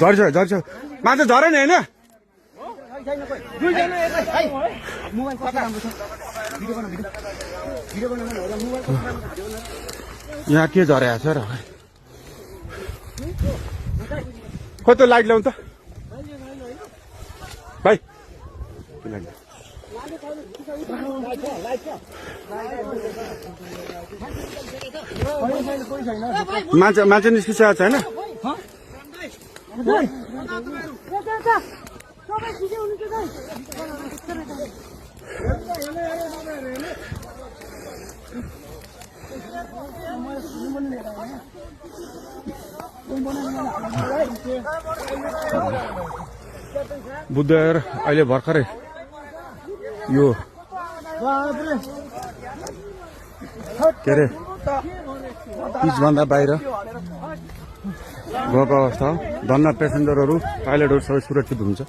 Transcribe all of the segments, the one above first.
झर्छ झर्छ माछा झरेन होइन यहाँ के झरेको छ र खोइ त लाइट ल्याउनु त भाइ मान्छे मान्छे निस्किसकेको छैन बुद्धर अहिले भर्खरै यो के अरे पिचभन्दा बाहिर गएको अवस्था हो धन्न पेसेन्जरहरू पाइलटहरू सबै सुरक्षित हुन्छ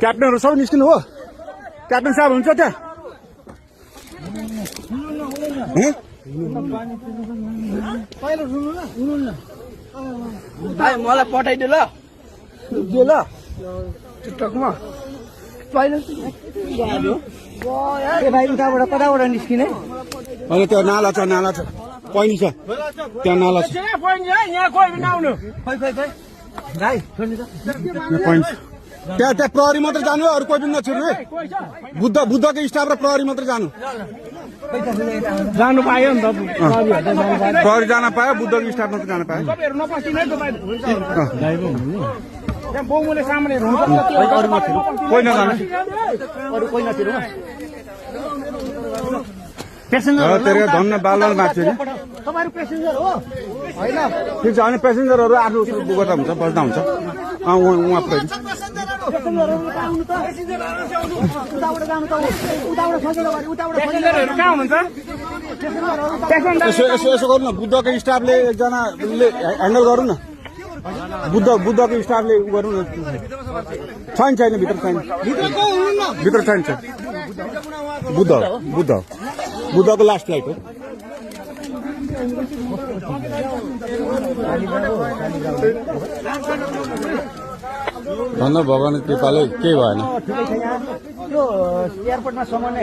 क्याप्टनहरू सबै निस्किनु हो क्याप्टन साहब हुन्छ त्यहाँ मलाई पठाइदियो ल ल टिकटकमा भाइ उताबाट कताबाट निस्किने अनि त्यो नाला छ पैनी छ त्यहाँ नाला छ त्यहाँ प्रहरी मात्रै जानु अरू कोही पनि नछिर्नु है बुद्धको स्टाफ र प्रहरी मात्रै जानु पायो नि त प्रहरी जान पायो बुद्धको स्टाफ मात्रै जान पायो कोही नजानु धन्न बालवाल माथि ठिक छ अनि पेसेन्जरहरू आफ्नो गर्दा हुन्छ बस्दा हुन्छ उहाँ प्रहरी यसो गर्नु न बुद्धको स्टाफले एकजनाले ह्यान्डल गर्नु न बुद्धको स्टाफले गर्नु न छैन भित्र छैन बुद्धको लास्ट फ्लाइट हो धन्न भगवान कृपाले केही भएन एयरपोर्टमा सामान